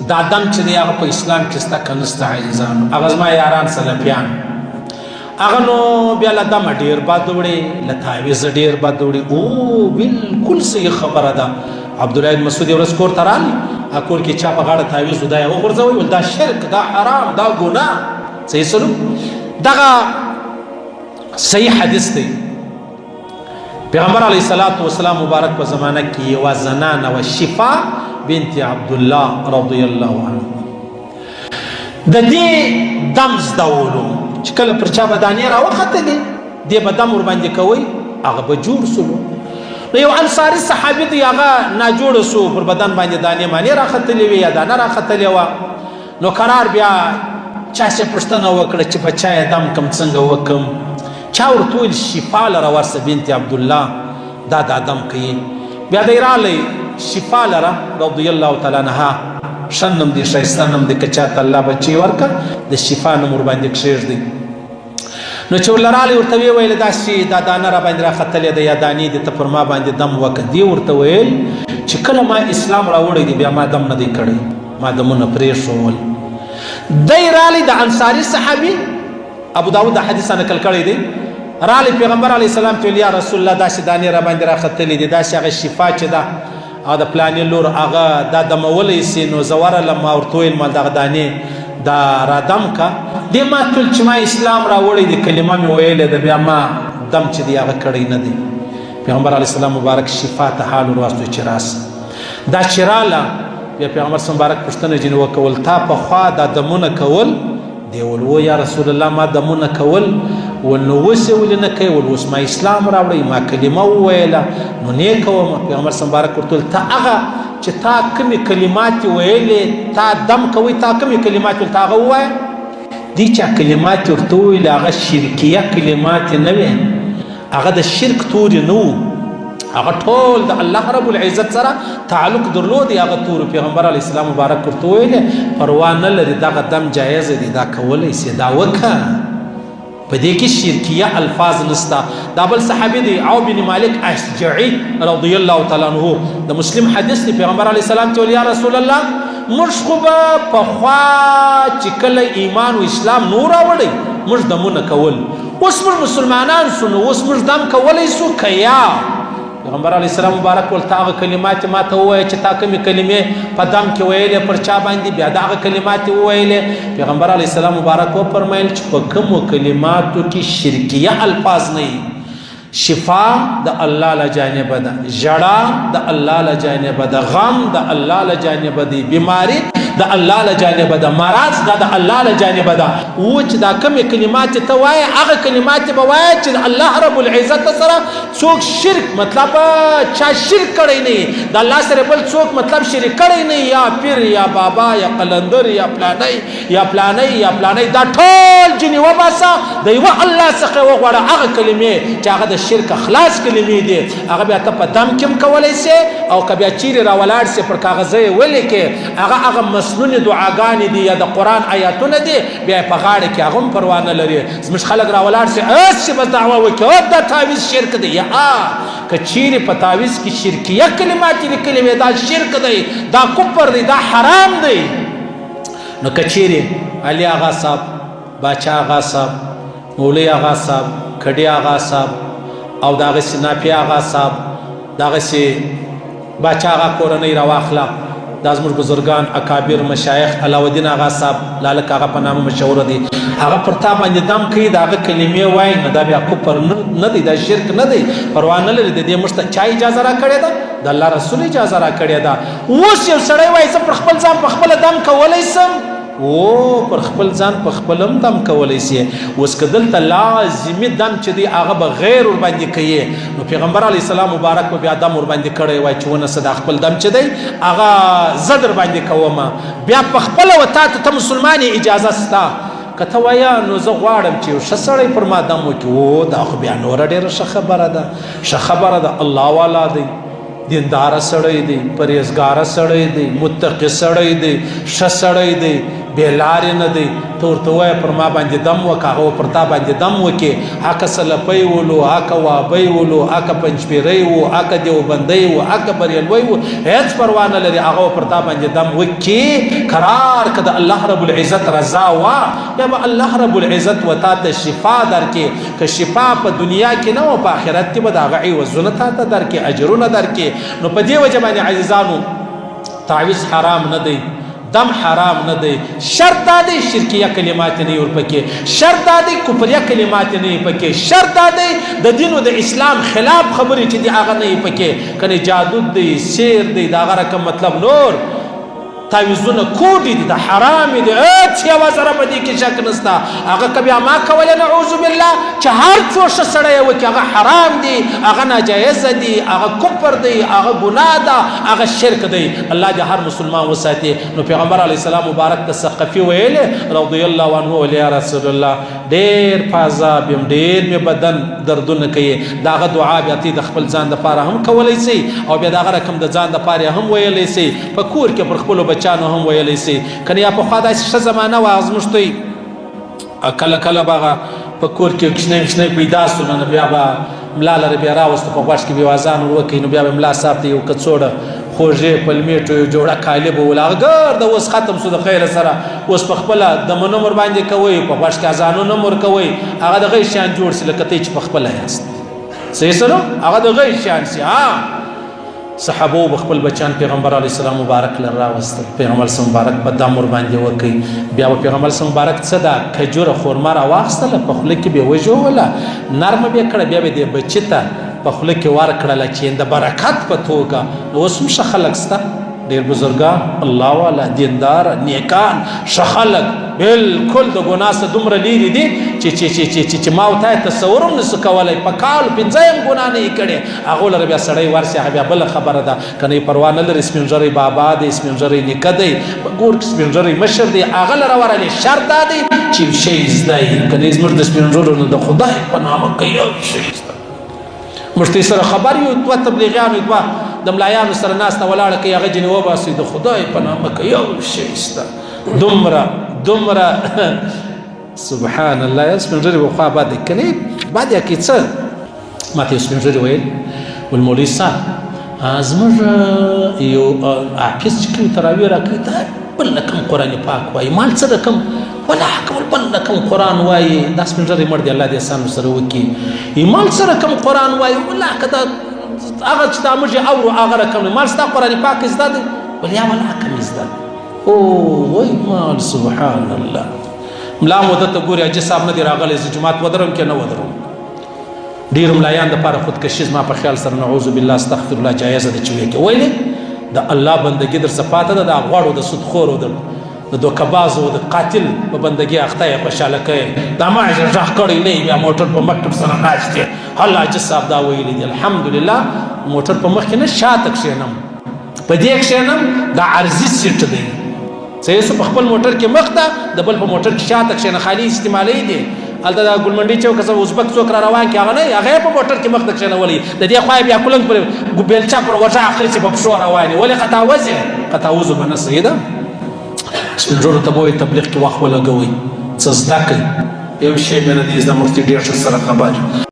دا دم چې دی هغه په اسلام کې سته که نسته عزیزانو؟ هغه زما یاران سلفیان هغه نو بیا له دمه ډېر بد وړي، له تعویذه ډېر بد وړي. او بالکل صحیح خبره ده. عبدالله بن مسعود یو ورځ کور ته راغی، هغه کور کې چا په غاړه تعویذ و، دا یې وغورځوی، ول دا شرک، دا حرام، دا ګناه. صحیح سلو، دغه صحیح حدیث دی. پیغمبر علیه الصلاۃ والسلام مبارک په زمانہ کې یو زنانه و، شفا بنت عبد الله رضی الله عنه، د دې دم زدولو چې کله پر چا بدانې راوختلې، دې به دم ور باندې کوي، هغه به جوړ سولو. نو یو انصاري صحابي دی، هغه ناجوړ سو، پر بدن باندې دانې مانې راختلې وې یا دانه راختلې وه. نو قرار بیا چا څه پوښتنه وکړه چې په چا یې دم کم، څنګه وکم؟ چا ورته وویل شفا لره ورسه، بنت عبدالله دا دا دم کوي. بیا دی رالی شفا لره رضی الله تعالی عنها، ښه نوم دی، ښایسته نوم دی، که چاته الله بچی ورکه د شفا نوم ورباندې کښېږدي. نو چې ورله رالی ورته ویې ویل داسې دا دانه را باندې راختلې ده یا دانې دي، ته پر ما باندې دم وکړه. دې ورته ویل چې کله ما اسلام راوړی دی بیا ما دم نه دی کړی، ما دمونه پرېښوول. دی رالی د انصاري صحابي، ابو داود د حدیث نقل کړی دی، رالی پیغمبر علی السلام ته، یا رسول الله داسې دانې را باندې راختلې دي، داسې هغه شفا چې ده او د پلانې لور هغه دا دمولی سي، نو زه ورغلم، ما ورته وویل مال دغه دانې دا رادم که. دې ما تل چې ما اسلام راوړی دی، کلمه مې ویلې ده، بیا ما دم چې دی هغه کړی نه دی. پیغمبر علیه السلام مبارک شفا ته حال ورواستو چې راسه. دا چې راله بیا پیغمبر مبارک پوښتنه ځینې وکول، تا پخوا دا دمونه کول؟ دی ول و یا رسول الله ما دمونه کول. ول نو اوس یې ولې نه کوې؟ ول اوس ما اسلام راوړی، ما کلمه وویله، نو نه کوم. پیغمبر صلی مبارک ورته ویل ته هغه چې تا کومې کلمات ویلې، تا دم کوي، تا کومې کلمات ویل، تا هغه ووایه. دې چا کلمات ورته وویل هغه شرکیه کلمات نه وې، هغه د شرک توري نه وو، هغه ټول د الله رب العزت سره تعلق درلود هغه تور. پیغمبر علی السلام مبارک ورته ویل پروا نه لري، دغه دم جایز دی، دا کولی سي، دا وکړه، په دې کې شرکیه الفاظ نستا. دا بل صحابي دی عو بن مالک اشجعي رضی الله تعالی عنہ، د مسلم حدیث دی. پیغمبر علی السلام ته یا رسول الله موږ خو به پخوا چې کله ایمان او اسلام نور راوړی موږ دمونه کول، اوس موږ مسلمانان سو، نو اوس موږ دم کولی سو که یا؟ پیغمبر علیه السلام مبارک ورته هغه کلمات ما ته ووایه چې تا کومې کلمې په دم کې ویلې پر چا باندې، بیا د هغه کلمات یې وویلې. پیغمبر علیه السلام مبارک وفرمیل چې په کومو کلماتو کې شرکیه الفاظ نه، شفا د الله له جانبه ده، ژړا د الله له جانبه ده، غم د الله له جانبه دی، بیماری د الله له جانبه ده، مرض دا د الله له جانبه ده، و چې دا کومې کلمات ته وایې هغه کلمات به وایې چې د الله رب العزت سره څوک شرک، مطلب چا شرک کړی نه، د الله سره بل څوک مطلب شریک کړی نه، یا پیر یا بابا یا قلندر یا پلانی یا پلانی یا پلانی، دا ټول جنې وباسه، د یوه الله څخه وغواړه هغه کلمې چې هغه د شرک خلاص کلمې دي، هغه بیا ته په دم کې هم کولی سې، او که بیا چیرې راولاړ سې پر کاغذه یې ولیکې، هغه هغه مسنونې دعاګانې دي یا د قرآن آیاتونه دي، بیا په غاړه کې هغه هم پروا نه لري. زموږ خلک راولاړ سي هسې بس دعوه وکړي او دا تعویذ شرک دی. یا که چیرې په تعویذ کې شرکیه کلمات لیکلي وي، دا شرک دی، دا کفر دی، دا حرام دی. نو که چیرې علي آغا صاحب، باچا آغا صاحب، مولوی آغا صاحب، کډي آغا صاحب او د هغسې ناپي آغا صاحب، د هغسې باچا آغا کورنۍ راواخله، دا زموږ بزرګان اکابر مشایخ، علاوالدین آغا صاحب لالک هغه په نامه مشهور دی، هغه پر تا باندې دم کوي، د هغه کلمې وایي، نو دا بیا کفر نه دی، دا شرک نه دی، پروا نه لري. د دې موږ ته چا اجازه راکړې ده؟ د الله رسول اجازه راکړې ده. اوس یو سړی وایي زه پر خپل ځان په خپله دم کولی سم. او پر خپل ځان په خپل هم دم کولی سي. اوس که دلته لازمي دم چې دی هغه به غیر ورباندې کوي، نو پیغمبر علیه السلام مبارک به بیا دم ورباندې کړی وای چې ونه دا خپل دم چې دی هغه زه در باندې کوم، بیا په خپله و تا ته، ته مسلمان یې، اجازه ستا. که ته وایه نو زه غواړم چې یو ښه سړی پر ما دم وکړي، او دا خو بیا نوره ډېره ښه خبره ده، ښه خبره ده، الله والا دی، دیندار سړی دی، پرهیزګار سړی دی، متقي سړی دی، ښه سړی دی، بې لارې نه دی. ته ورته ووایه پر ما باندې دم وکړه، هغه به پر تا باندې دم وکړي. هکه سلفی ولو، هکه وابی ولو، هکه پنجپیری وو، هکه دیوبندی وو، هکه بریلوی وو، هیڅ پروا نه لري، هغه به پر تا باندې دم وکړي. قرار که د الله رب العزت رضا وه، بیا به الله رب العزت و تا ته شفا درکړي. که شفا په دنیا کې نه وه، په آخرت کې به د هغه عوضونه تا ته درکړي، اجرونه درکړي. نو په دې وجه باندې عزیزانو، تعویذ حرام نه دی، دم حرام نه دی، شرط دا دی شرکیه کلمات نه ورپکې، شرط دا دی کفریه کلمات نه پکې، شرط دا دی د دین او د اسلام خلاف خبرې چې دی هغه نه پکې. کنه جادو دی، سیر دی، دا غره کوم مطلب نور تعویذونه کوډي دي، د حرام دي، هیڅ یوه ذره په دې کې شک نشته. هغه که بیا ما کولی، نعوذ بالله، چې هر څو ښه سړی وکړي، هغه حرام دي، هغه ناجایز دي، هغه کفر دی، هغه ګناه ده، هغه شرک دی. الله دې هر مسلمان وساتي. نو پیغمبر علی السلام مبارک ته ثقفي ویلې رضی الله عنه، ول یا رسول الله، ډیر په عذاب یم، ډیر مې بدن دردونه کوي. داغه دعا بیا تی د خپل ځان د پاره هم کولی سي، او بیا داغه رقم د ځان د پاره هم ویلی سي، په کور کې پر خپلو بچانو هم ویلی سي. کنه یا پخوا داسې ښه زمانه وه، زموږ ته کله کله به په کور کې کوچنی کوچنی پیدا سو، نو بیا به ملا لره بیا راوستو، په غوږ کې به اذان ور وکړي، نو بیا به ملا صاحب ته یو کڅوړه خوږې پلمې ټو یو جوړه کالي به ول. هغه ګرده اوس ختم سو د خیره سره. اوس په خپله دمونه مور باندې کوئ، په غوږ کې اذانونه مور کوئ، هغه د غي شیان جوړ سي لکه ته چې په خپله یاست. صحیح سره هغه د غي شیان سي. ها، صحابو به خپل بچان پیغمبر علی السلام مبارک لره راوستل، پیغمبر سم مبارک په دم ور باندې وکي. بیا به پیغمبر سم مبارک څه دا کجوره خورما را واخستله، په خوله کې به وژوله، نرمه به کړه، بیا به دې بچی ته په خوله کې ورکړله چې د برکت په توګه. نو اوس هم ښه خلک سته، ډیر بزرګان، الله والا، دیندار، نیکان، ښه خلک، بالکل د ګناه څخه دومره لیرې دي چې چې چې چې چې ما او تا تصور هم نسو کولی. په کال پنځه هم ګناه نه یې کړې، هغو لره بیا سړی ورسي، هغه بیا بله خبره ده. که نه پروا نه لري، سپین ږیری بابا دی، سپین ږیری نیکه دی، په کور کې سپین ږیری مشر دی، هغه لره ورغلې، شرط دا دی چې یو شی زده یې. که نه زموږ د سپین ږیرو نه د خدای په نامه که یو شی زده، موږ ته سره خبر یو، دوه تبلیغیانو، دوه د ملایانو سره ناسته ولاړه کوي، هغه جنې وباسي، د خدای په نامه که یو شی شته دومره دومره. سبحان الله. یا سپین ږیري به خوا بد کني بد کې څه. ماته یو سپین ږیري ویل، ول مولوي صاحب، زموږ یو حافظ چې کوم تراویح راکوي، دا بل رقم قرآن پاک وایي، مال څه رقم ولا کول، بل رقم قرآن وایي. دا سپین ږیری مړ دی، الله دې احسان ورسره وکړي. مال څه رقم قرآن وایي، ولا که دا هغه چې دا موږ یې اورو هغه رقم دی. مال ستا قرآن پاک زده دی؟ ول یا ولا کم زده. او وای مال سبحان الله. ملا مو دته ګوري، حاجي صاحب نه دی راغلی، زه جومات ودروم که نه ودروم؟ ډېرو ملایان دپاره خودکشي زما په خیال سره نعوذ بالله استغفر الله جایزه ده چې ویې کوي. ولې د الله بندګي در څه پاته ده؟ د غواړو د سودخورو، د دوکهبازو، د قاتل په بندګي اخته یې، خوشحاله کوي. دا ما غږ کړی نه، بیا موټر په مخ کې سره ناست دی. الله حاجي صاحب دا ویلي دي، الحمدلله موټر په مخ کې نه، شاته کښېنم، په دې کښېنم، دا عرضي سیټ دی. څه په خپل موټر کې مخ ته، د بل په موټر کې شاته کښېنه، خالي استعمالوي دي. هلته د ګلمنډي چوک څخه ازبک څوک را روان کې، هغه نه، هغه په موټر کې مخ ته کښېنولی، د دې خوا بیا کلنګ پر بیلچه پر وژه اخلي چې په پښو روان یې. ولې خطا وځې؟ خطا وځو به نه، صحیح ده. سپین ږیرو ته به وایي تبلیغ کې وخت ولګوئ، څه زده کړئ. یو شی مې نه دی زده، مفتي ډېر ښه سره خبر.